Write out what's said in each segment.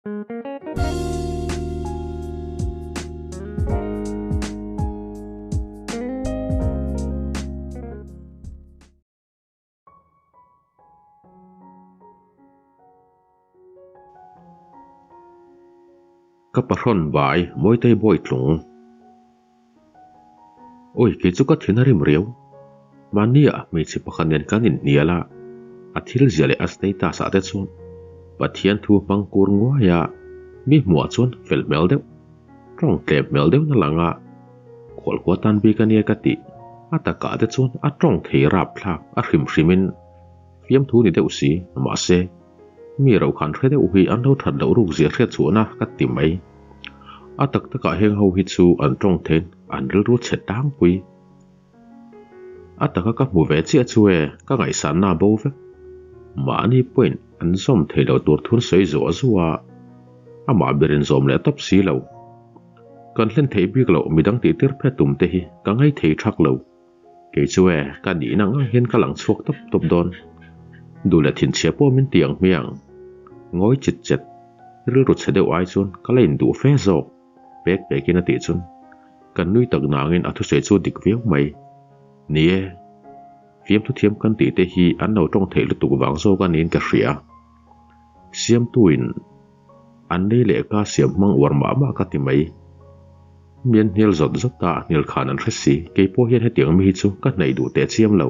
Ka pahrawn bai Mawitei Bawitlung. Awi kei chu ka thin a rim riau. Mahnia hmeichhe pakhat nen kan inhnial a, a thil zia leh a status ah te chuan Pathian thu hmang kur nguai a, mi hmuh ah chuan fel hmel deuh, tawng tlem hmel deuh na lang a, khualkhua tan bik a nia ka tih. A takah te chuan a tawng thei rapthlak a hrim hrimin fiamthu ni deuh si, mahse Mi ro khan hre deuh hi an lo that loh ruk zia hriat chhuahna ka ti mai. A tak takah heng ho hi chu an tawng thein an rilru chhe tlangpui. A taka ka hmu ve chiah chu e, ka ngaihsanna a bo vek. Mahni pawhin an zawm thei lo tur thun sawi zuah zuah a, amah berin zawm leh tawp si lo. Kan hlen theih bik loh midang tihtir phet tum te hi ka ngaithei thak lo. Kei chu e, ka nihna ang hian ka lang chhuak tawp tawp dawn. Duh leh thinchhia pawh min ti ang hmiang. Ngawi chit chet, rilru chhe deuh ai chuan ka la induh fe zawk, pek pekin a tih chuan kan nui tak nangin a thusawi chu dik viau mai. Ni e, fiamthu thiam kan tih te hi an lo tawng theih lutuk vang zawk a niin ka hria. Siamtuin an lei leh ka siam hmang uar mah mah ka ti mai. Mi an hnial zawt zawt a, hnial khan an hre si, kei pawh hian hetiang mi hi chu ka hnaih duh teh chiam lo.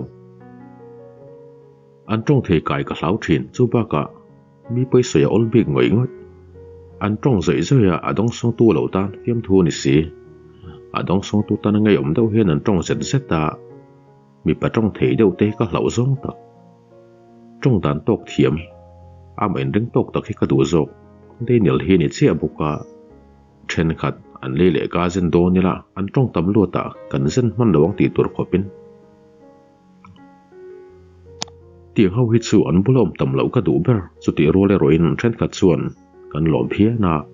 An tawng thei kai ka hlau thin, chu bakah mi pawisawi a awl bik ngawih ngawih. An tawng zawih zawih a, a dawngsawngtu lo tan fiamthu a ni si. A dawngsawngtu tan a ngeiawm deuh hian an tawng zet zet a, mipa tawng thei deuh te ka hlauh zawng tak. Tawng dan tawk thiam, amah inring tawk tak hi ka duh zawk, Daniel hi a ni chiah bawk a. Thenkhat an lei leh ka zen dawn ila an tawng tam luat ah kan zen hman lo ang tih tur khawpin tiang ho hi chu an bula awm tam loh ka duh ber. Chutih rual erawhin thenkhat chuan kan lawm phian a,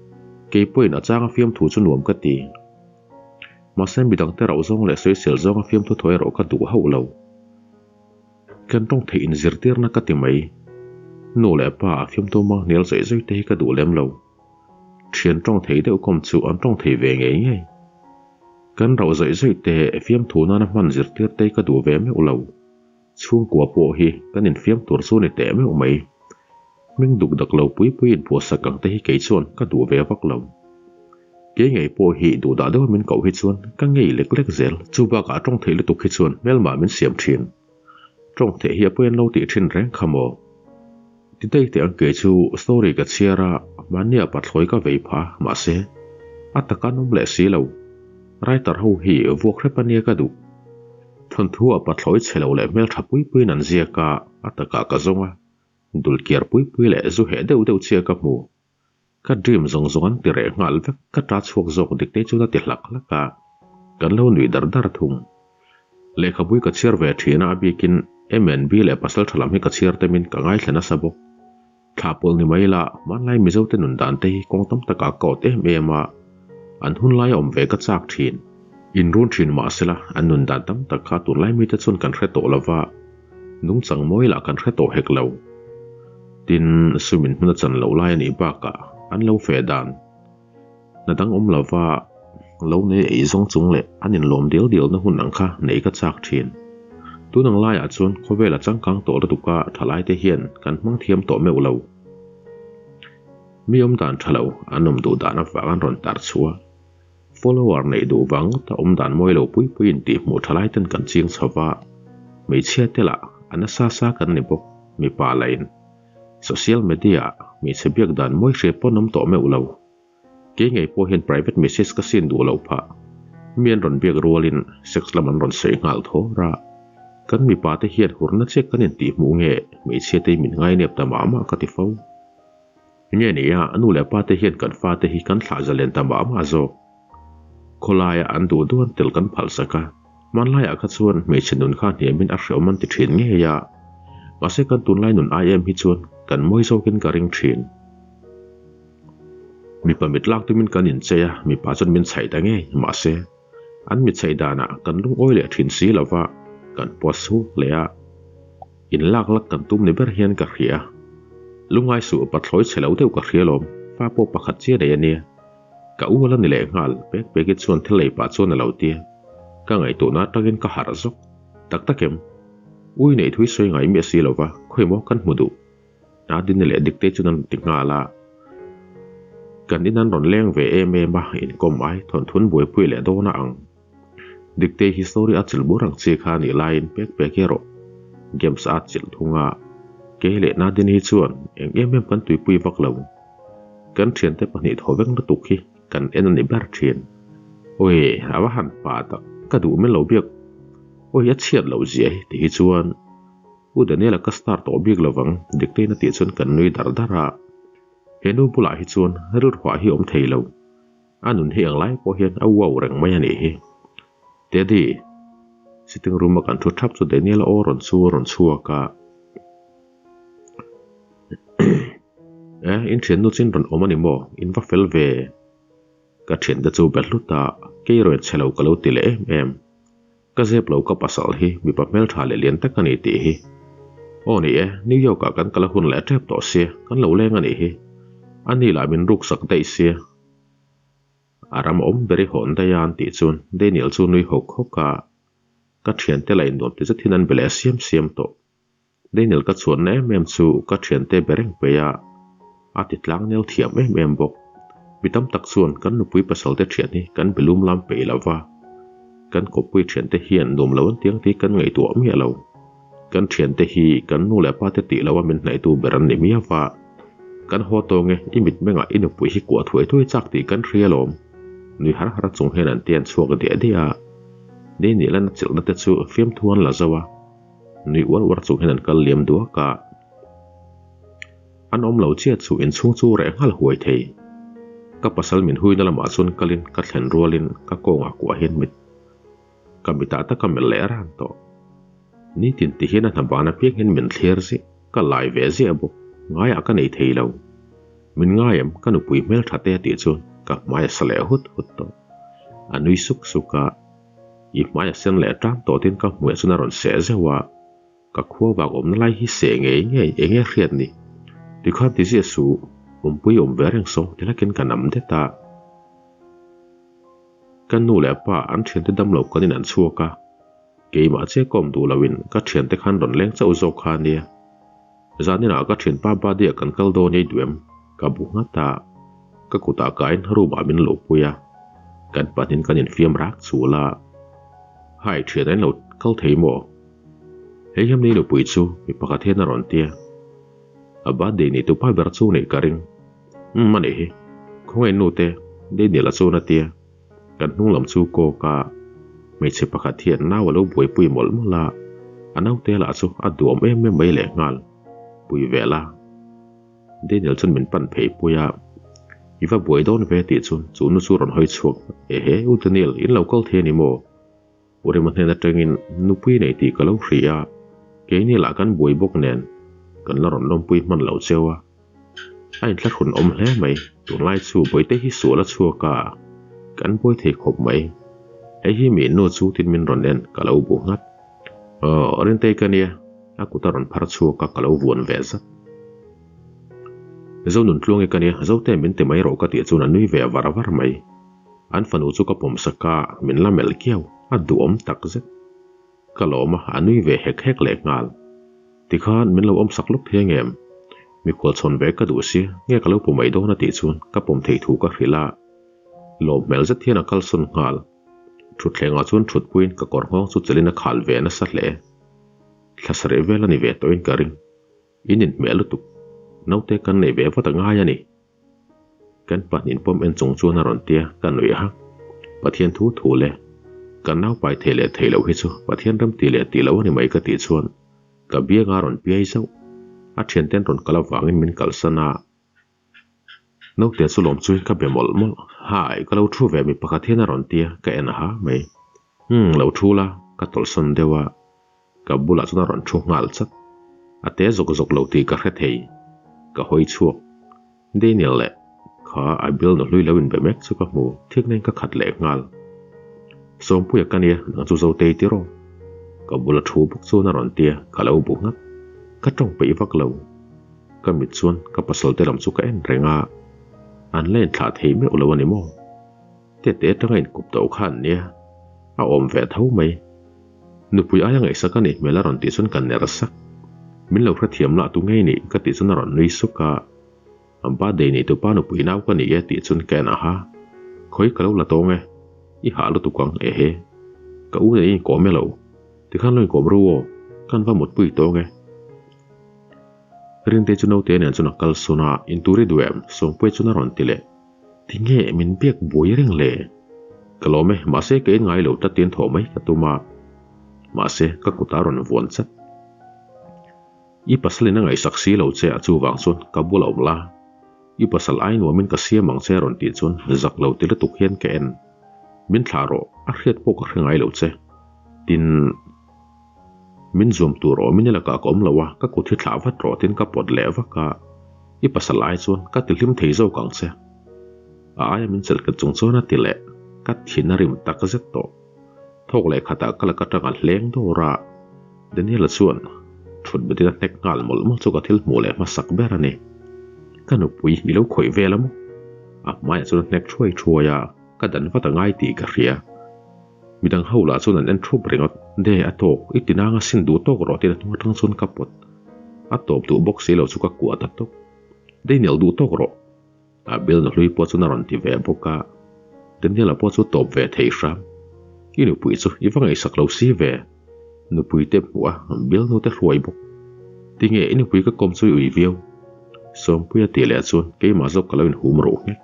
keipawhin a changa fiamthu chu nuam ka ti. Mahse midangte rauh zawng leh sawisel zawnga fiamthu thaw erawh ka duh hauh lo. Kan tawng theih inzirtirna ka ti mai. Nu leh pa a fiamthu mang hnial zawih zawih te hi ka duh lem lo. Thian tawng thei deuh kawm chu an tawng thei ve ngei ngei. Kan rauh zawih zawih te fiamthu nana hman zirtir te ka duh ve meuh lo. Chhungkua pawh hi kan infiam tur chu ni teh meuh mai. Hming duk dak lo pui pui inpuahsak ang te hi kei chuan ka duh ve vak lo. Kei ngei pawh hi duhdah deuha min koh hi chuan ka ngei lek lek zel. Chu bakah tawng theih lutuk hi chuan hmelmah min siam thin. Tawng theih hi a pawi an lo tih thin reng kha maw? Ti daih teh ang kei chu story ka chhiar a, mahnia pathlawi ka vei pha mahse a taka an awm leh si lo. Writer ho hi vuak hrep ania ka duh. Thawnthu ah pathlawi chhe lo leh hmeltha pui puiin an ziak a, a takah ka zawng a, dul kiar pui pui leh zu heh deuh deuh chiah ka hmu. Ka dream zawng zawng an ti reh nghal vek, ka ta chhuak zawk dik te chuan a ti hlak hlak a, kan lo nuih dar dar thung. Lehkhabui ka chhiar ve thin a, a bikin MNB leh pasal tha lam hi ka chhiar temin ka ngaithla nasa bawk. Thla pawlh ni mai la, hmanlai Mizote nun dan te hi kawng tam takah ka awt em em a, an hunlai a awm ve ka chak thin. Inrun thin mahsela an nun dan tam tak kha tunlai mite chuan kan hre tawh lova, Nungchang mawi lah kan hre tawh hek lo. Tin, sumin hmun a chan loh lai a nih bakah an lo feh dan. Hna dang awm lova lo nei ei zawng chung leh an inlawm dial dialna hun ang kha neih ka chak thin. Tun ang laiah chuan khawvel a changkang tawh lutuk a thalaite hian kan hmang thiam tawh meuh lo. Mi awm dan tha lo an awm duh dan avang an rawn tar chhuah a. Follower neih duh vang ngawt a awm dan mawi lo pui pui in tih hmuh tha lai ten kan ching chho va, hmeichhia te lah a nasa sa kan ni bawk, mipa lah in social media ah hmeichhe biak dan mawi hria pawn awm tawh meuh lo. Kei ngei pawh hian private message ka sin duh loh phah, mi an rawn biak rual in sex lam an rawn sawi nghal thawr a, kan mipa te hian hurna chiah kan in tih hmuh nge hmeichhia te hi min ngainep ta mah mah ka ti fo. Nge ni a, nu leh pa te hian kan fate hi kan thlah zalen ta mah mah zawk. Khawlaia an duh duan tel kan phalh sak a, hmanlaiah kha chuan hmeichhe nun kha hniamin a hreawm an ti thin ngei a, mahse kan tunlai nun ai em hi chuan kan mawi zawkin ka ring thin. Mipa mit lak tumin kan inchei a, mipa chuan min chhaih ta ngei, mahse an mit chhaih danah kan lungawi leh thin si lova kan post chhuak leh a. In lak lak kan tum ni ber hian ka hria. Lungai suh pathlawi chhe lo deuh ka hria lawm. Fa pawh pakhat chiah nei a nia. Ka u a la ni lehnghal, pek peki chuan thil ei pah chuan a lo ti a. Ka ngaihtuahna atangin ka harh zawk. Tak tak em? Ui neih thui sawi ngai miah si lova, khawi maw kan hmu duh? Nadine leh Diktei chuan an rawn ti nghal a. Kan in an rawn leng ve em em a, inkawm ai thawnthun buaipui leh dawn a ang. Diktei hi story a chilh bur ang chi kha a nih laiin pek pek erawh games a chilh thung a, kei leh Nadine hi chuan eng em em kan tuipui vak lo. Kan thiante pahnih thaw veng lutuk hi kan en a ni ber thin. Awi, a va han pa tak, ka duh men lo biak. Awi, a chhiat loh zia hi ti hi chuan U Daniel-a ka star tawh bik lovang, Diktei'n a tih chuan kan nui dar dar a. He nu bulah hi chuan rilruah hi awm thei lo. A nun hi englai pawh hian a uau reng mai a nih hi. Teddy! Sitting room a kan thu thap chu Daniel-a aw rawn chu a rawn chhuak a. E, in thiannu chin rawn awm a ni maw? In va fel ve. Ka thiante chu be hlut a, kei rawn chhe lo ka lo ti leh em em. Ka zep lo ka pasal hi mipa hmeltha leh lian tak a ni tih hi. Aw ni e, New York ah kan kal a hun leh tep tawh sia, kan lo leng a nih hi. A ni lah min ruk sak daih sia. A ram awm ber i hawn daih a an tih chuan Daniel chu nui hawk hawk a. Ka thiante lah innuam ti zet hian an be leh siam siam tawh. Daniel ka chhuanna em em chu ka thiante be reng peih a, a ti tlang nel thiam em em bawk. Mi tam tak chuan kan nupui pasalte thian hi kan be lum lam peih lo va, kan kawppui thiante hian nuam lo an tiang tih kan ngaihtuah miah lo. Kan thiante hi kan nu leh pa te tih loa min hnaihtu ber an ni miau va, kan haw tawng e, i mitmengah i nupui hi kuah thuai thuai chak tih kan hria alawm. Nui har har chung hian an tian chhuak diah diah a, Daniel-a na chilhna te chu fiamthu an la zo a. Nui uar uar chung hian an kal liam duak a. An awm lo chiah chu inchhung chu reh nghal huai thei. Ka pasal min huina lamah chuan kalin ka thlen rualin ka kawngah kuah hian mit ka mitah tak a melh leh ran tawh. Nitin ti hian a hna ban apiang hian min thlir ziah, ka lai ve ziah bawk, ngaiah ka nei thei lo. Min ngai em ka nupui hmeltha te a tih chuan ka hmai a sa leh hut hut tawh. A nui suk suk a. I hmai a sen leh tan tawh tin ka hmuiah chuan a rawn seh zeuh a, ka khua vak awmna lai hi seh ngei ngei eng nge hriat ni? Tikhan ti ziah suh, awmpui awm ve reng saw ti hlakin ka nam det a. Ka nu leh pa an thiante damlo kanin an chhuak a, keimah che ka awm duh loin ka thiante khan rawn leng chauh zawk kha ania. Zaninah ka thianpa Badia kan kal dawn ei duh em? Ka bu nghat a, ka kutah kain room ah min lo pui a, kan pahnin kan infiam rak chul a. Hi thian a in lo kal thei maw? Hei hian ni nupui chu mi pakhat hian a rawn ti a, a birthday ni tupa ber chu neih ka ring. Umm a nih hi, khawngaih nute Daniel-a chuan a ti a. Kan hnung lam chu kawk a, hmeichhe pakhat hian nau a lo buaipui mawlh mawlh a, a naute lah chu a duam em em mai lehnghal. Pui ve la. Daniel chuan min pan phei pui a, I va buai dawn ve tih chuan chu nu chu rawn hawi chhuak vat. Ehe, U Daniel, in lo kal thei a ni maw? U Rema hnen atangin nupui nei tih ka lo hria a, keini lah kan buai bawk nen kan la rawn lawmpui hman lo cheu a. A inthlahrun awm hle mai, tunlai chu bawihte hi sual a chhuak a, kan buai thei khawp mai. Hei hi mi nu chu tin min rawn en ka lo bu nghat. Aw, Rintei ka nia, a kut a rawn phar chhuak a ka lo vuan ve zat. Zo Nuntluangi ka nia, Zote min ti mai rawh ka tih chuan a nui ve var var mai. An fanu chu ka pawm sak a, min la melh kiau, a duhawm tak zet. Ka lawm a, a nui ve hek hek leh nghal. Tikhan min lo awm sak lawk thei angem? Mikhual chhawn ve ka duh si, nge ka lo pu mai dawn a tih chuan ka pawm thei thu ka hrilh a. Lawm hmel zet hian a kalsawn nghal. Thutthlengah chuan thutpuiin ka kawr nghawng chu chelin a khal ve nasa hle. Thla sarih vel a ni ve tawhin ka ring. In inhmeh lutuk. Naute kan nei ve vat a ngai a ni. Kan pahnih pawm en chung chuan a rawn tia ka nuih a, Pathian thu thu le, kan nau pai thei leh thei loh hi chu Pathian ram ti leh ti lo a ni mai ka tih chuan ka bianga rawn piai zauh. A thianten rawn kal avangin min kalsan a, naute chu lawm chuin ka be mawlh mawlh. Hai, ka lo thu ve mi pakhat hian a rawn tia ka en ha mai. Umm, lo thu la, ka tawlhsawn deuh a. Ka bulah chuan a rawn thu nghal chat. A te zawk zawk lo tih ka hre thei. Ka hawi chhuak. Daniel leh kha a bial nu hlui lo inbe mek chu ka hmu thiknain ka khat leh nghal. Sawmpuia ka nia, nang chu Zotei tiraw? Ka bula thu bawk chuan a rawn tia, ka lo bu nghat. Ka tawng peih vak lo. Ka mit chuan ka pasal te lam chu ka en reng a. An la inthlah thei meuh lo a ni maw? Tete atanga inkawp tawh kha an nia, a awm ve tho mai. Nupui aia ngaihsak a nih hmel a rawn tih chuan ka ner sak. Min lo hrethiam lah tu ngei nih ka tih chuan a rawn nui suk a. Birthday nei tupa nupui nau ka ni e tih chuan ka en aha. Khawi ka lo la tawng e, i hah lutuk ang ehe. Ka u nen i inkawm e lo, tikhan lo inkawm ru aw, kan va mutpui tawng e. Rinte chu naute nen chuan a kal sawn a, intur i duh em? Sawmpuia chuan a rawn ti leh. Tinge min biak buai reng le? Ka lawm e, mahse ka in ngai lo tlat tiin thawh mai ka tum a, mahse ka kut a rawn vuan chat. I pasal in a ngaihsak si lo che a chuvang chuan ka bul a awm la, i pasal ai nuamin ka siam ang che a rawn tih chuan zak lo ti lutuk hian ka en. Min thlah rawh, a hriat pawh ka hre ngai lo che. Tin. Min zuam tur awmin i lakah ka awm lo a, ka kut hi thlah vat rawh tiin ka pawt leh vak a, i pasal ai chuan ka ti hlim thei zawk ang che. A aia min chelh nghet chung chuan a ti leh, ka thin a rim tak zet tawh. Thawk leh khatah ka lak atang a hleng dawr a, Daniel-a chuan thut betin a hnek nghal mawlh mawlh chu ka thil hmuh leh hmasak ber a ni. Ka nupui i lo khawih vel a maw? A hmaiah chuan a hnek thuai thuai a, ka dan vat a ngai tih ka hria. Midang ho lah chuan an en thup ringawt. De, a tawk, i ti nang a sin duh tawk rawh tiin a hnung atang chuan ka pawt. A tawp duh bawk si lo chu ka kuah ta tawp. Daniel duh tawk rawh. A bialnu hlui pawh chuan a rawn ti ve bawk a. Daniel-a pawh chu tawp ve thei hram. I nupui chu i va ngaihsak lo si ve. Nupui te hmuh a, bialnu te hruai bawk. Tinge i nupui ka kawm chu i ui viau. Sawmpuia tih leh chuan keimah zawk ka lo inhum ruh nghek.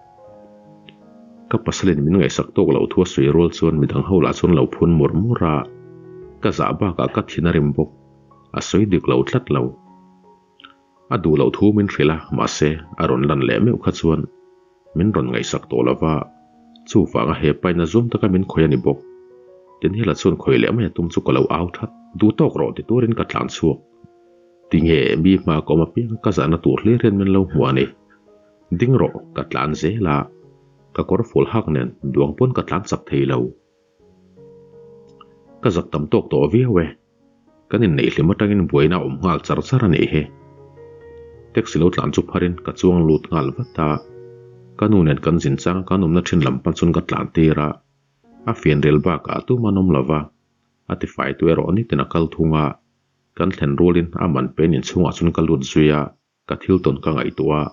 Ka pasalin min ngaihsak tawk loh thu a sawi rual chuan midang ho lah chuan lo phun mur mur a, ka zah bakah ka thin a rim bawk, a sawi dik lo tlat lo. A duh loh thu min hrilh a, mahse a rawn lan leh meuh kha chuan min rawn ngaihsak tawh lo va, chuvanga he paina zum taka min khawih a ni bawk. Daniel-a chuan khawih leh mai a tum chu ka lo au that, duh tawk rawh ti turin ka tlan chhuak. Tinge mi hma ka awm apiang ka zahna tur hlir hian min lo hmu a ni. Ding rawh, ka tlan zel a, ka kawr ful hak nen duang pawn ka tlan chak thei lo. Ka zak tam tawk tawh viau e, kan inneih hlim atangin buaina a awm nghal char char a nih hi. Taxi lo tlan chu pharin ka chuang lut nghal vat a, ka nu nen kan zin chang kan awmna thin lam pan chuan ka tlan tir a, a fianrial bakah tum an awm lova, a tifaitu erawh nitin a kal thung a, kan thlen rualin a man pen inchhungah chuan ka lut zui a. Ka thil tawn ka ngaihtuah a,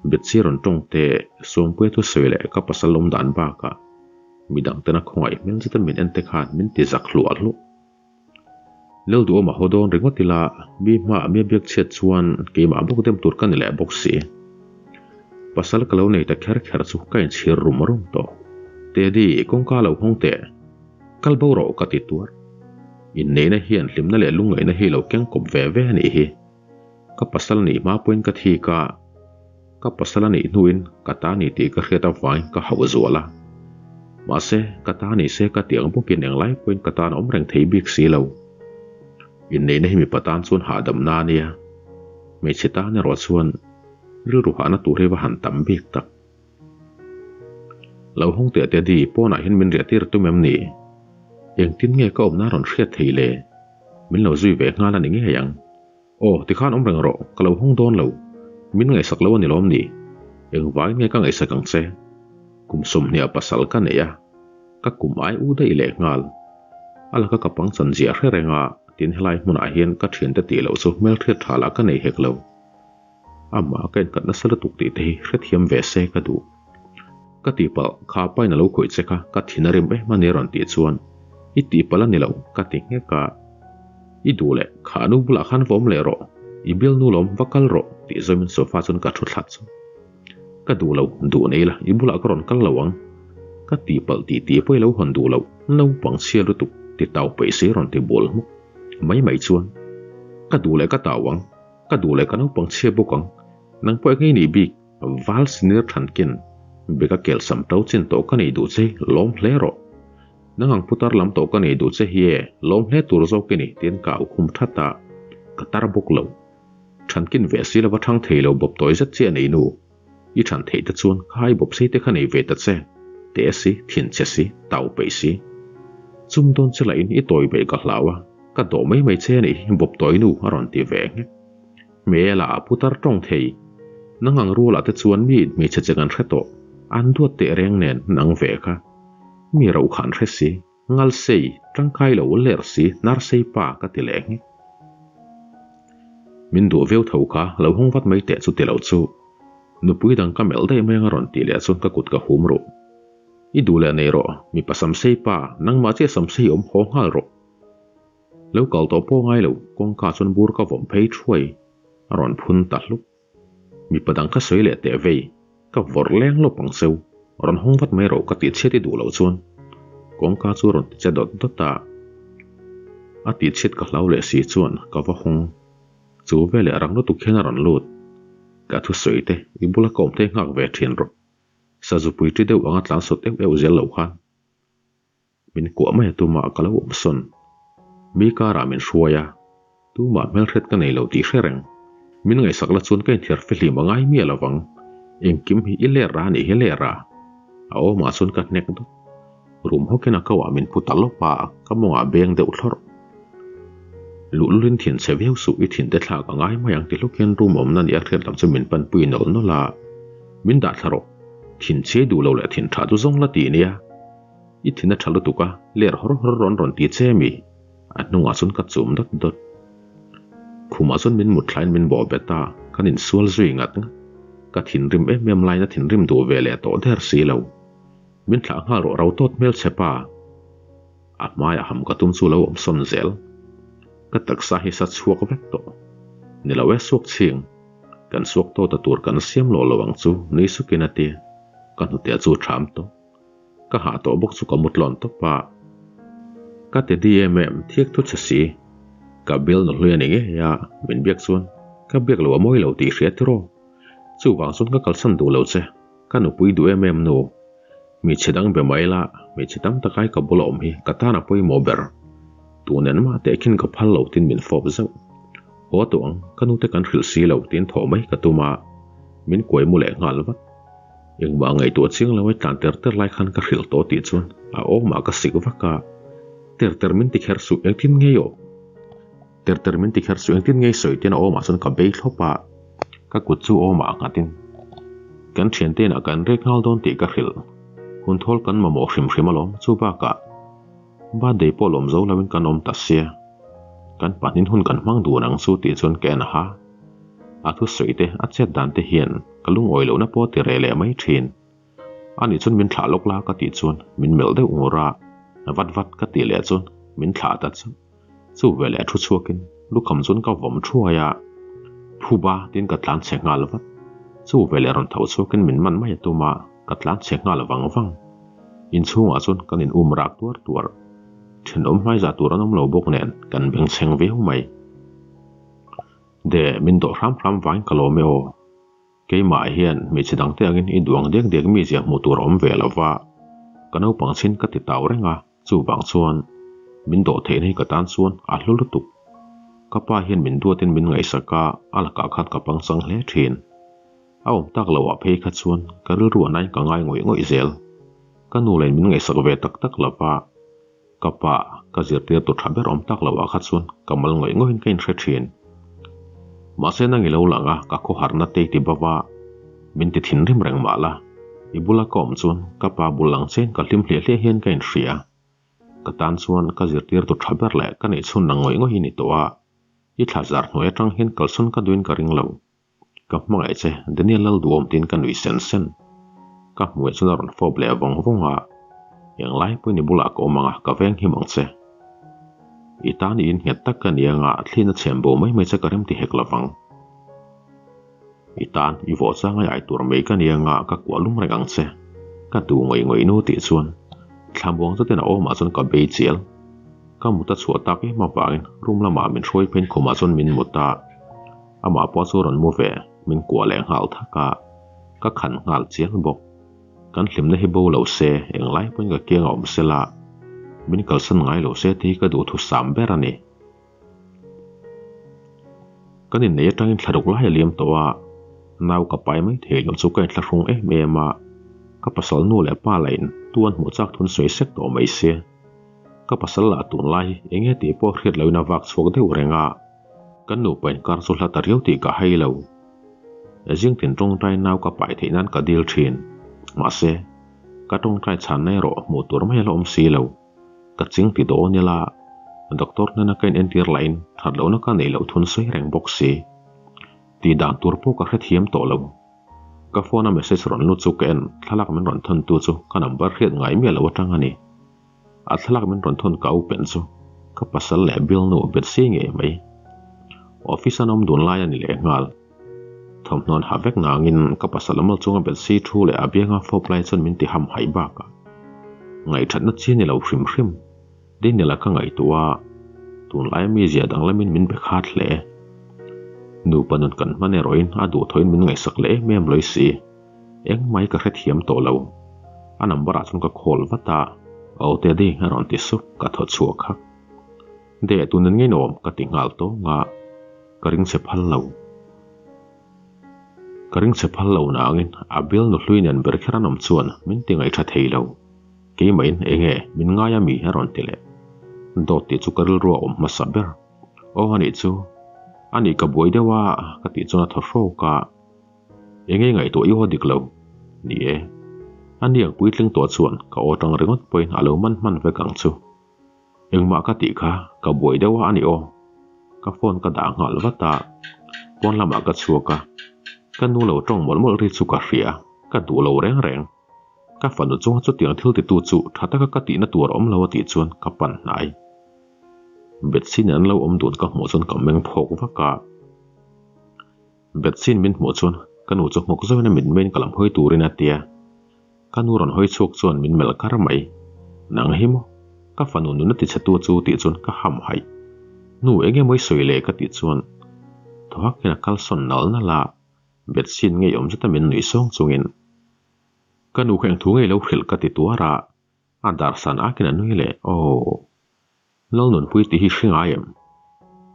Betsy rawn tawng te, Sawmpuia thusawi leh ka pasal awm dan bakah midang tena khawngaih hmel zeta min en te khan min ti zak hluah hluah. Lelduhawm a haw dawn ringawt ila, mi hmaah mi a biak chhiat chuan keimah bawk dem tur ka ni leh bawk si. Pasal ka lo nei ta kher kher chu ka inchhir rum rum tawh. Teddy, kawngka lo hawng teh. Kal bo rawh ka ti tuar. Inneihna hian hlimna leh lungngaihna hi lo keng kawp ve ve a nih hi. Ka pasal nih hma pawhin ka thik a, ka pasal a nih hnuin ka ta ni tih ka hriat avangin ka hauh zual a. Mahse, ka ta ni se ka tih ang bawkin englai pawhin ka tan a awm reng thei bik si lo. Inneihna hi mipa tan chuan hahdamna a nia, hmeichhe tan erawh chuan rilru hahna tur hi va han tam bik tak. Lo hawng teh Teddy, pawnah hian min riah tir tum em ni? Engtin nge ka awmna rawn hriat thei le? Min lo zui ve nghal a ni ngei ang. Aw, tikhan awm reng rawh, ka lo hawng dawn lo. Min ngaihsak lo a ni lawm ni? Engvangin nge ka ngaihsak ang che? Kum 20 pasal ka nei a, ka kum ai u daih leh nghal. A laka ka pangchan ziah hre reng a, tin helai hmunah hian ka thiante tih loh chu hmelhriat tha lah ka nei hek lo. Amah ka inkhat nasa lutuk tih te hi hrethiam ve se ka duh. Ka tihpalh, kha pain a lo khawih che kha, ka thin a rim em a ni a rawn tih chuan, I tihpalh a ni lo, ka ti nghek a. I duh leh, kha nu bulah khan va awm leh rawh, i bialnu lawm va kal rawh, tih zawmin sofa chuan ka thu thla chu. Ka duh lo, duh nei la, i bulah ka rawn kal lo ang. Ka tihpalh tih tih pawh i lo hawn duh loh, naupang chhia lutuk, ti tau peih si rawn ti bul hmuk. Mai mai chuan, Ka duh leh ka tau ang. Ka duh leh ka naupang chhia bawk ang. Nang pawh eng ngei nih bik, val sinir than ken, beka kel sam to chin tawh ka nei duh che, lawm hle rawh. Nang ang putar lam tawh ka nei duh che hi e, lawm hle tur zawk i ni, tiin ka au khum that a, ka tar bawk lo. Than kin ve si lova thang thei lo bawp tawi zet che a nei nu. I than theih te chuan kha ai bawp sei te kha nei ve ta che, te si, thin che si, tau peih si. Chum dawn che lahin i tawi beih ka hlau a, ka dawh mai mai che a nih hi bawp tawi nu a rawn ti ve nghek. Hmel ah a putar tawng thei. Nang ang rualah te chuan mi hmeichhe che kan hre tawh, an duat teh reng nen nang ve kha. Mi rauh kha an hre si, ngal sei, tangkai lo ler si, hnar sei pa ka ti leh nghek. Min duh viau tho kha, lo hawng vat mai teh chu ti lo chu. Nupui dang ka melh daih mai anga rawn tih leh chuan ka kut ka hum ruh. I duh leh nei rawh, mipa samsei pa, nangmah chiah samsei awm haw nghal rawh. Lo kal tawh pawh ngai lo, kawngka chuan bur ka vawm phei thuai, a rawn phun ta hluk. Mipa dang ka sawi leh teh vei, ka vawrh leng lawp ang cheu, rawn hawng vat mai rawh ka tih chhiat i duh loh chuan kawngka chu rawn ti che dawt dawt a. A tih chhiat ka hlau leh si chuan ka va hawng. Chu veleh rang lutuk hian a rawn lut. Ka thusawi te, i bula ka awm thei nghak ve thin rawh. Sazupui ṭi deuh anga tlan sawt euh euh zel loh khan. Min kuah mai a tumah ka lo awm sawn. Mi karah min hruai a, tumah hmelhriat ka nei lo tih hre reng. Min ngaihsak la chuan ka inthiar fihlim a ngai miah lo vang. Engkim hi i ler a nih hi ler a. A awmah chuan ka hnek dawt. Rum hawkin a kauah min pu ta lawp a, ka mawngah beng deuh thlawrh. Luhlulin thin chhe viau suh i thinte thlak a ngai mai ang ti hluk hian room awmna nia hriat lam chu min panpui nawlh nawlh a. Min dah thla rawh. Thin chhiai duh lo leh thin tha chu zawng la ti nia. I thin a tha lutuk a, ler hawr hawr rawn rawn ti che mi? A hnungah chuan ka chum dawt dawt. Khumah chuan min mut thlain min bawh bet a, kan insual zui ngat ngat. Ka thinrim em em laiin a thinrim duh ve leh tawh der si lo. Min thlah nghal rawh ro tawt hmel che pa. A hmaiah ham ka tum chu lo awm sawn zel. Ka taksa hi sa chhuak vek tawh. Ni lo e suak chhing. Kan suak tawt a tur kan siam lawh lo ang chu nui sukin a ti. Ka hnute chu ṭham tawh. Ka hah tawh bawk chu ka mu tlawn tawp a. Ka ti di em em thiak thu che si. Ka bial nu hlui a ni ngei a, min biak chuan ka biak lo a mawi lo tih hria tiraw. Chuvang chuan ka kalsan duh lo che, ka nupui duh em em nu. Hmeichhe dang be mai la, hmeichhe tam takai ka bula awm hi ka tan a pawimawh ber. Tun en mah teh khin ka phal lo tin min fawp zauh. Haw tawh ang, ka nute kan hrilh si lo tin thawh mai ka tum a, min kuai mu leh nghal vat. Engmah ngaihtuah chiang lo ai tlan ter ter lai khan ka hrilh tawh tih chuan a awmah ka sik vak a, Ter ter min ti kher suh engtin ngei aw? Ter ter min ti kher suh engtin ngei sawi tiin a awmah chuan ka bei thlawp a, ka kut chu awmah a nghatin kan thiante inah kan rek nghal dawn tih ka hrilh. Hun thawl kan mamawh hrim hrim alawm, chu bakah birthday pawh lawm zo loin kan awm ta sia, kan pahnin hun kan hmang dun ang chu tih chuan ka en a ha. A thusawi te, a chet dan te hian ka lungawi lohna pawh ti reh leh mai thin. Ani chuan min thlah lawk la ka tih chuan min melh deuh ngur a, vat vat ka tih leh chuan min thlah ta chu. Chu veleh a thu chhuakin lukham chuan ka vawm thuai a, Phuba tiin ka tlan chhe nghal vat. Chu veleh rawn tho chhuakin min man mai a tum a, ka tlan chhe nghal vang vang. Inchhungah chuan kan in um rak tuar tuar. Thenawm hmaizah tur an awm lo bawk nen kan bengchheng viau mai. De, min dawh hram hram vangin ka lawm e aw. Keimah hian hmeichhe dangte angin i duang dek dek mi zia hmuh tur a awm ve lo va, ka naupang chin ka ti tau reng a, chuvang chuan min dawh theihna hi ka tan chuan a hlu lutuk. Ka pa hian min duatin min ngaihsak a, a lakah khan ka pangchang hle thin. A awm tak loah phei kha chuan ka rilru a nain ka ngai ngawih ngawih zel. Ka nu lain min ngaihsak ve tak tak lo va. Ka pa, ka zirtirtu tha ber awm tak loh ah kha chuan ka mal ngawih ngawih in ka inhre thin. Mahse nang i lo lang a, ka khawharna te i ti bava, min ti thinrim reng mah la. I bula ka awm chuan ka pa bul ang chein ka hlim hliah hliah hian ka inhria. Ka tan chuan ka zirtirtu tha ber leh ka neihchhun nang ngawih ngawih i ni tawh a, i thla zar hnuai atang hian kalsawn ka duhin ka ring lo. Ka hmangaih che, Daniel Lalduhawm tiin ka nuih sen sen. Ka hmuheh chuan a rawn fawp leh vawng vawng a, Englai pawhin i bulah ka awm ang a, ka veng him ang che. I tan i innghet tak ka ni anga thlin a chhem bo mai mai che ka rem ti hek lovang. I tan i vawh chang ai ai tur mai ka ni anga ka kuah lum reng ang che. Ka duh ngawih ngawih nu tih chuan thlamuang zetin a awmah chuan ka bei chial. Ka mut a chhuah tak em avangin room lamah min hruai pheiin khumah chuan min mut a. Amah pawh chu rawn mu ve, min kuah leh nghal thak a, ka khan nghal chiang bawk. Kan hlimna hi bo lo se, englai pawhin ka kiang a awm se la, min kalsan ngai lo se tih hi ka duhthusam ber a ni. Kan innei atangin thlaruk lai a liam tawh a, nau ka pai mai thei lo chu ka inthlahrung em em a, ka pasal nu leh pa lahin tu an hmuh chak thun sawi sek tawh mai se. Ka pasal lah tunlai eng nge tih pawh hriat loin a vak chhuak deuh reng a. Kan nupa inkar chu hla ta riau tih ka hai lo. Zingtin tawngtai nau ka pai theih nan ka dil thin. Mahse, ka tawngtai chhanna erawh hmuh tur mai a la awm si lo. Ka ching ti dawn ila, doctor hnena ka inentir lahin that lohna ka neih loh thun sawi reng bawk si. Tih dan tur pawh ka hrethiam tawh lo. Ka phone a message rawn lut chu ka en, thlalak min rawn thawn tu chu ka number hriat ngai miah lo atang a ni. A thlalak min rawn thawn ka open chu ka pasal leh bialnu bet si ngei mai. Office an awm dun lai a ni leh nghal. Thawmhnawn ha vek nangin ka pasal amal chunga bet si thu leh a bianga fawp lai chuan min ti ham haih bakah ngaihthatna chi a ni lo hrim hrim. Daniel-a ka ngaihtuah a, tunlaia mi zia danglamin min be khat hle. Nupa nun kan hman erawhin a duhthawhin min ngaihsak leh em em lawi si. Engmai ka hrethiam tawh lo. A number ah chuan ka call vat a, Aw Teddy a rawn ti sup, ka thaw chhuak hak. Deh tun in ngeinawm ka ti nghal tawng a, ka ring che phal lo. Ka ring che phal lo nangin a bial nu hlui nen ber kher an awm chuan min ti ngaih tha thei lo. Keimahin enge min ngai a mi a rawn ti leh. Dawt tih chu ka rilru a awm hmasa ber. Aw anih chu, anih ka buai deuh a ka tih chuan a thaw hrawk a. Enge ngaihtuah i aw dik lo? Ni e. A niang puitling tawh chuan ka aw tang ringawt pawhin a lo man hman vek ang chu. Engmah ka tih kha ka buai deuh a a ni aw. Ka phone ka dah nghal vat a, pawn lamah ka chhuak a, ka nu lo tawng mawlh mawlh ri chu ka hria, ka duh lo reng reng. Ka fanu chunga chutiang thil titu chu tha taka ka tihna tur a awm lo a tih chuan ka pan hnai. Betsy nen an lo awm dun ka hmuh chuan ka meng phawk vak a. Betsy-in min hmuh chuan ka nu chu nghawk zauhin a mitmeiin ka lam hawi turin a ti a. Ka nu rawn hawi chhuak chuan min melh kar mai. Nang hi maw? Ka fanu nuna tichhetu chu tih chuan ka ham haih. Nu eng emaw i sawi le ka tih chuan thaw hak hian a kalsawn nal nal a, Betsy-in ngeiawm zeta min nuih sawng chungin ka nu kha engthu ngei lo hrilh ka ti tuar a, a darsan akin a nui leh aw. Lalnunpui tih hi hre ngai em?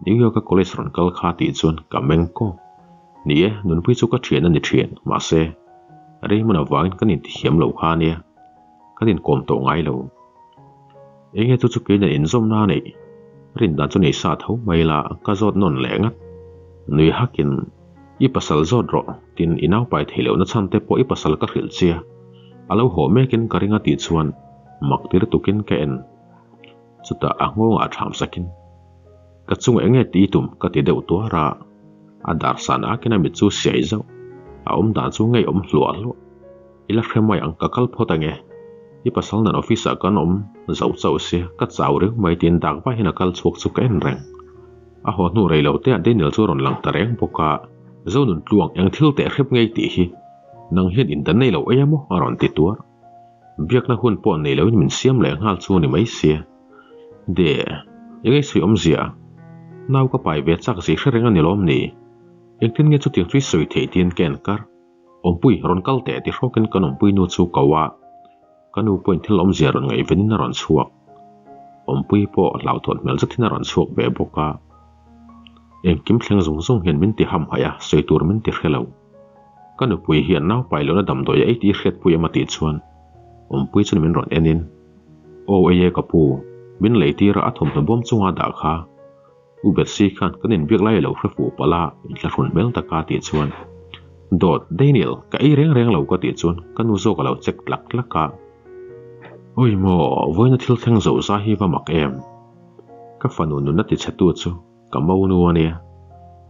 New York-a college rawn kal kha tih chuan ka meng kawk. Ni e, Nunpui chu ka thian a ni thin, mahse, Raymond avangin kan inthiam lo kha ania, kan inkawm tawh ngai lo. Enge chu chu keiin an inzawmna a neih? Rindan chu nei sa tho mai la, ka zawt nawn leh ngat. Nui hakin, I pasal zawt rawh, tin i naupai theih lohna chhan te pawh i pasal ka hrilh chia, a lo haw mekin ka ring a tih chuan mak tir tukin ka en. Chutah a nghawngah a ṭham sakin, Ka chungah eng nge tih i tum? ka ti deuh tuar a. A dar san akin a mit chu siai zauh. A awm dan chu ngeiawm hluah hluah. I la hre mai ang, ka kal phawt ange. I pasal nen office ah kan awm zauh chauh sia, ka chau riau mai tiin dak vai hian a kal chhuak chu ka en reng. A haw hnu rei lo te ah Daniel chu a rawn lang ta reng bawk a, Zonun tluang eng thil teh hrep ngei tih hi nang hian in dan nei lo ei a maw? a rawn ti tuar. Biakna hun pawh nei loin min siam leh nghal chu ni mai sia. De, eng ei sawi awmzia? Nau ka pai ve chak zih hre reng a ni lawm ni? Engtin nge chutiang chu i sawi theih tiin ka en kar. Awmpui, rawn kal teh ti hrawkin kan awmpui nu chu ko a, ka nu pawhin thil awmzia rawn ngaihvenin a rawn chhuak. Awmpui pawh hlauhthawn hmel zetin a rawn chhuak ve bawk a. Engkim thleng zung zung hian min ti hamhaih a, sawi tur min ti hre lo. Ka nupui hian naupai lohna damdawi a ei tih i hriatpui em a tih chuan awmpui chuan min rawn en in, Aw ei e ka pu, min lei tir a a thawmhnaw bawm chunga dah kha. U Betsy khan kan inbiak lai a lo hre fuh palh a, inthlahrun hmel taka a tih chuan, Dawt, Daniel, ka ei reng reng lo ka tih chuan ka nu zawk a lo check tlak tlak a. Awi maw, vawiina thil thleng zo zai hi va mak em? Ka fanu nunna tichhetu chu Ka mo nu a nia,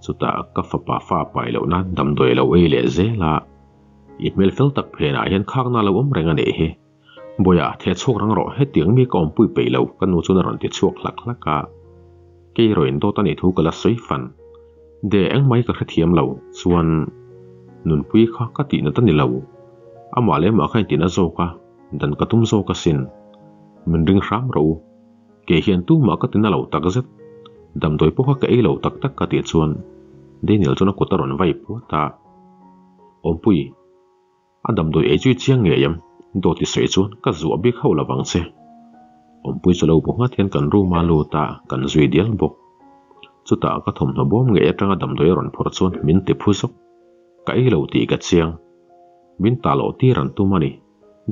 chutah ka fapa fa pai loh nan damdawi a lo ei leh zel a, i hmel fel tak phenah hian khakna a lo awm reng a nih hi. Bawiha, theh chhuak rang rawh, hetiang mi ka awmpui peih lo, ka nu chuan a rawn ti chhuak hlak hlak a. Kei erawh in dawt a nih thu ka la sawi fan. De, engmah hi ka hrethiam lo, chuan Nunpui kha ka tih nat a ni lo. Amah leh amah kha intina zawk a, dan ka tum zawk asin. Min ring hram rawh u. Kei hian tumah ka tina lo tak zet. Damdawi pawh kha ka ei lo tak tak ka tih chuan Daniel chuan a kut a rawn vai puat a. Awmpui, a damdawi ei chu i chiang ngei em? Dawt i sawi chuan ka zuah bik hauh lo vang che. Awmpui chu lo bu nghat hian kan room a lut a, kan zui dial bawk. Chutah ka thawmhnaw bawm ngei atanga damdawi a rawn phawrh chuan min ti phu zawk. Ka ei lo tih ka chiang. Min ta loh tir an tum a ni.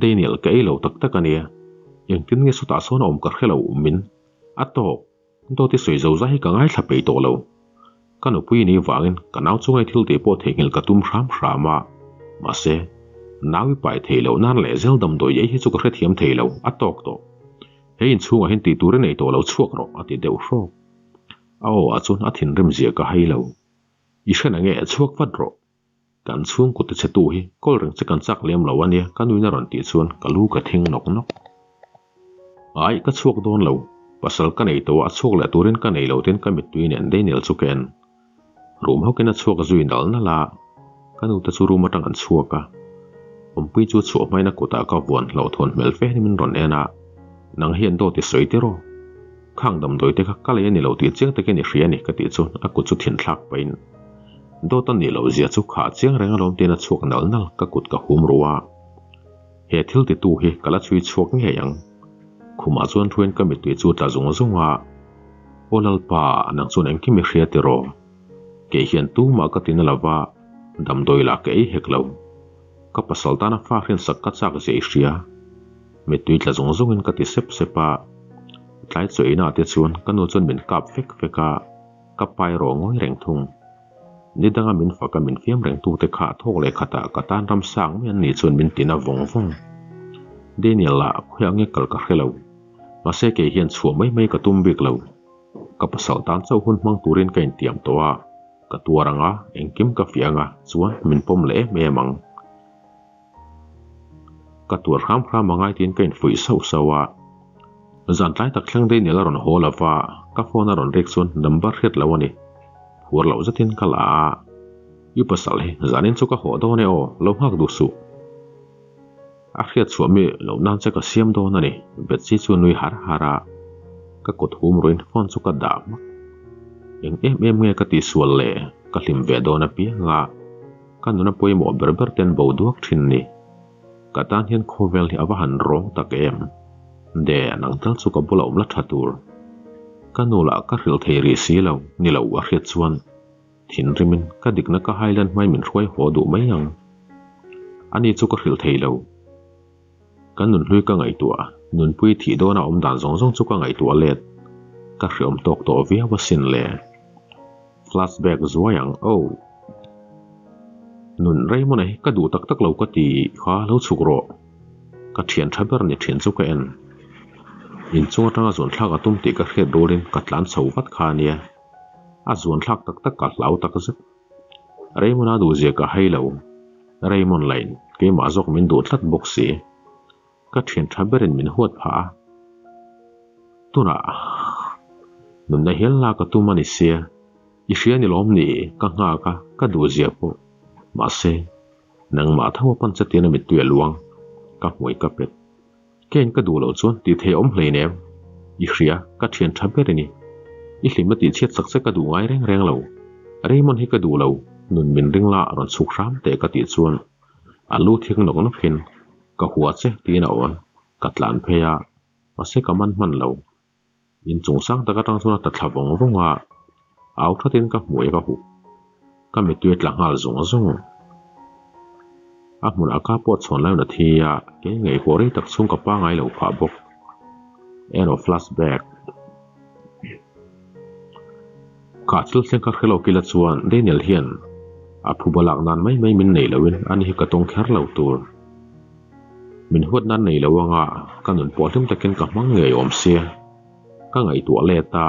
Daniel, ka ei lo tak tak a nia. Engtin nge sawtah sawn a awm ka hre lo, min a tawk. Dawt i sawi zo zai hi ka ngaithla peih tawh lo. Ka nupui ni vangin ka nau chunga i thil tih pawh theihnghilh ka tum hram hram a, mahse, nau i pai thei loh nan leh zel damdawi ei hi chu ka hrethiam thei lo, a tawk tawh. He inchhungah hian tih tur i nei tawh lo chhuak rawh, a ti deuh hrawk. A aw ah chuan a thinrim zia ka hai lo. I hre na nge, chhuak vat rawh. Kan chhungkaw ti chhe tu hi kawl reng che kan chak lem lo a nia ka nuin a rawn tih chuan ka lu ka thing nawk nawk. Ai, ka chhuak dawn lo. Pasal ka nei tawh a, a chhuak leh turin ka nei lo tin ka mittui nen Daniel chu ka en. Room hawkin a chhuak zui nal nal a, ka nute chu room atang an chhuak a. Awmpui chu chhuah hmain a kutah ka vuan hlauhthawn hmel fe hian min rawn en a, Nang hian dawt i sawi tiraw? Khang damdawi te kha ka lei a ni lo tih chiang takin i hria a ni ka tih chuan a kut chu thinthlak pahin dawt a nih loh zia chu khah chiang reng alawm tiin a chhuak nal nal ka kut ka hum ruh a. He thil titu hi ka la chhui chhuak ngei ang. Khumah chuan thuin ka mittui chu tla zung zung a, Aw Lalpa, nang chuan engkim i hria tiraw? Kei hian tumah ka ti na lova, damdawi lah ka ei hek lo. Ka pasal tana fa hrinsak ka chak zia i hria. Mittui tla zung zungin ka ti sep sep a. Tlai chaw inah te chuan ka nu chuan min kap fek fek a, ka pai rawh ngawi reng thung. Ni danga min fak a min fiam reng tute kha thawk leh khatah ka tan ram sang mai an nih chuan min tina vawng vawng. Daniel lah khawiah nge kal ka hre lo. Mahse kei hian chhuah mai mai ka tum bik lo. Ka pasal tan chauh hun hmang turin ka intiam tawh a, ka tuar ang a, engkim ka fiah ang a, chuan min pawm leh em em ang. Ka tuar hram hram a ngai tiin ka infuih sauh sauh a. Zan tlai tak thleng Daniel a rawn haw lo va, ka phone a rawn rik chuan number hriat lo a ni. Phur loh zetin ka la a, I pasal hi zanin chu ka haw dawn e aw, lo nghak duh suh. A hriat chhuah mi loh nan che ka siam dawn a ni, Betsy chu nui har har a, ka kut hum ruin phone chu ka dah hmak. Eng em em nge ka tihsual le, ka hlim ve dawn apiang a. Ka nuna pawimawh ber ber ten bo duak thin ni. Ka tan hian khawvel hi a va han rawng tak em. De, nang tal chu ka bula awm la tha tur. Ka nu lah ka hrilh thei rih si lo, ni lo a hriat chuan thinrimin ka dikna ka hailan hmai min hruai haw duh mai ang. Ani chu ka hrilh thei lo. Ka nunhlui ka ngaihtuah, nunpui thih dawna awm dan zawng zawng chu ka ngaihtuah let. Ka hreawm tawk tawh viau asin le. Flashback zuai ang oh. Nun Raymond-a hi ka duh tak tak lo ka ti kha lo chhuk rawh. Ka thian tha ber ni thin chu ka en. Inchung atanga zuan thlak a tum tih ka hriat rualin ka tlan chho vat kha ania. A zuan thlak tak tak ka hlau tak zet. Raymond-a duh zia ka hai lo. Raymond lain keimah zawk min duh tlat bawk si. Ka thian tha berin min huat phah a. Tunah nunna hial lak a tum a ni sia, i hria ni lawm ni ka nghak a, ka duh zia pawh. Mahse, nangmah tho a pan che tiin a mittui a luang, ka hmui ka pet. Kane ka duh loh chuan tih theih a awm hleinem. I hria, ka thian tha ber i ni. I hlimna tih chhiat sak che ka duh ngai reng reng lo. Raymond hi ka duh lo, nun min ring la rawn chhuk hram teh ka tih chuan a lu thing nawk nawkin ka hua che tiin a awn. Ka tlan phei a, mahse ka man hman lo. In chung sang tak atang chuan a ta thla vawng vawng a, au thatin ka hmuai ka huh. Ka mittui a tla nghal zung zung. A hmunah ka pawh chhawn lai a thi a, kei ngaihhuah rei tak chhung ka pangai lo phah bawk. End of flashback. Kha thil thleng kha hrelo kila chuan Daniel hian a phuba lak nan mai mai min nei loin ani hi ka tawng kher lo tur. Min huat nan nei lo anga ka nun pawh hlim takin ka hmang ngei awm sia. Ka ngaihtuah let a,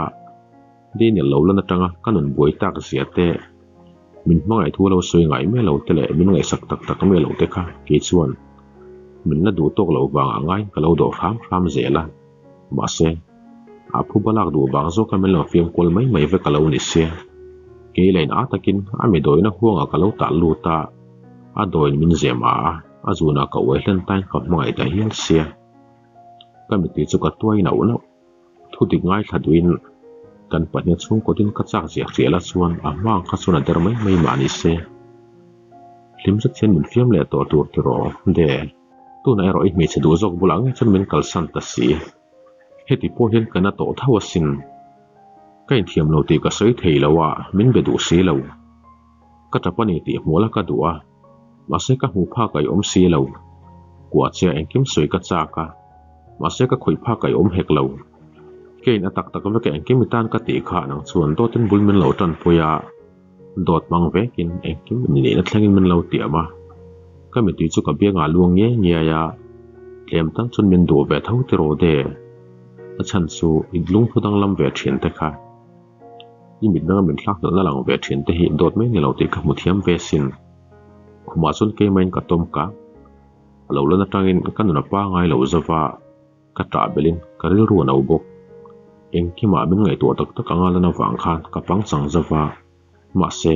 Daniel lo lan atanga ka nun buai tak zia te, min hmangaih thu lo sawi ngai mai lo te leh min ngaihsak tak tak mai lo te kha kei chuan min la duh tawk loh vangah ngaiin ka lo dawh hram hram zel a. Mahse, a phuba lak duh vang zawka min lo fiam kual mai mai vek a lo ni sia. Kei lain a takin a mi dawina huangah ka lo tah lut a, a dawiin min zem a a, a zunah ka uai hlen tain ka hmangaih ta hial sia. Ka mittui chu ka tuai nauh nauh. Thu dik ngaithla duhin kan pahnih chhungkawtin ka chak ziah hriah la chuan a hma ang kha chuan a der mai mai mah ni se. Hlim zet hian min fiam leh tawh tur tiraw de. Tunah erawh i hmeichhe duh zawk bulah ngei chuan min kalsan ta si. Heti pawh hian ka na tawh tho asin. Ka inthiam lo tih ka sawi thei lo a, min be duh si lo. Ka tap a ni tih hmuh la ka duh a, mahse ka hmuh phak a i awm si lo. Kuah che a engkim sawi ka chak a, mahse ka khawih phak a i awm hek lo. Kein a tak tak vek a engkim i tan ka tih kha nang chuan dawtin bul min lo tanpui a. Dawt hmang vekin engkim innihna thlengin min lo tiam a, ka mittui chu ka biangah luang ngiai ngiai a, tlem tal chuan min duh ve tho tiraw de? A chhan chu i lungphu danglam ve thin te kha. I mit danga min thlak hnalhna lang ve thin te hi dawt mai ni lo tih ka hmu thiam ve sin. Khumah chuan keimahin ka tawm kak. A lo lan atangin ka nun a pangai lo zova. Ka ṭah belhin ka rilru a no bawk. Engkimah min ngaihtuah tak tak anga lan avang khan ka pangchang zauh a, mahse,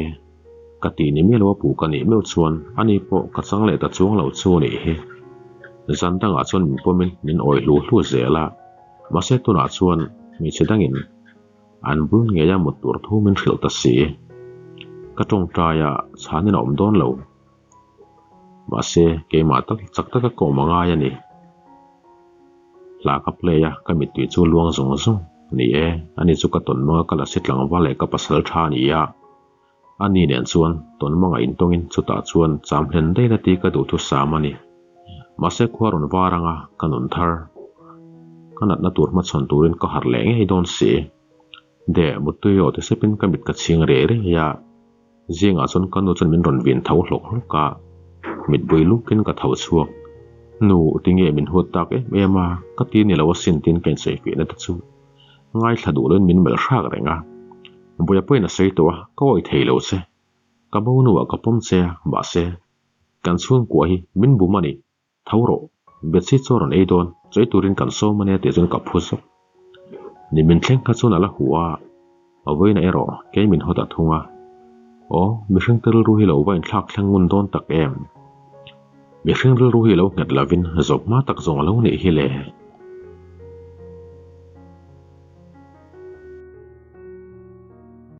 ka tih ni miah lo a puh ka nih meuh chuan ani pawh ka chang leh ta chuang lo chu a nih hi. Zan dangah chuan min pawmin min awi hlu hlu zel a, mahse tunah chuan hmeichhe dangin an bul ngeia mut tur thu min hrilh ta si. Ka tawngtai a, chhanin a awm dawn lo. Mahse, keimah tak chak taka ka awm a ngai a ni. Hla ka play a, ka mittui chu luang zawng zawng. Ni e, ani chu ka tawn manga ka lasi tlangval leh ka pasal tha a ni a. Ani nen chuan tawn manga intawngin chutah chuan cham hlen daih la tih ka duhthusam a ni. Mahse khua rawn var anga ka nun thar. Ka natna tur hmachhawn turin ka harh leh ngei dawn si. De, muttui aw ti sepin ka mit ka chhing riai riai a. Zingah chuan ka nu chuan min rawn vin tho hlawk hlawk a, mit bui lukin ka tho chhuak. Nu, tinge min huat tak em em a, ka ti ni lo asin tiin ka insawifiahna te chu ngaithla duh loin min melh hrâk reng a. Buaia pawhin a sawi tawh a, ka awih thei lo che. Ka bo nuah ka pawm che a, mahse, kan chhungkua hi min bum a ni. Tho rawh, Betsy chu a rawn ei dawn, chawi turin kan sawm a nia tih chuan ka phu zawk. Ni min thleng kha chuan a la huh a, a vawiin ah erawh kei min haw ta thung a. Aw, mihring te rilru hi lo va inthlak thleng ngun dawn tak em? Mihring rilru hi lo nghet lovin zawp hma tak zawng a lo nih hi le.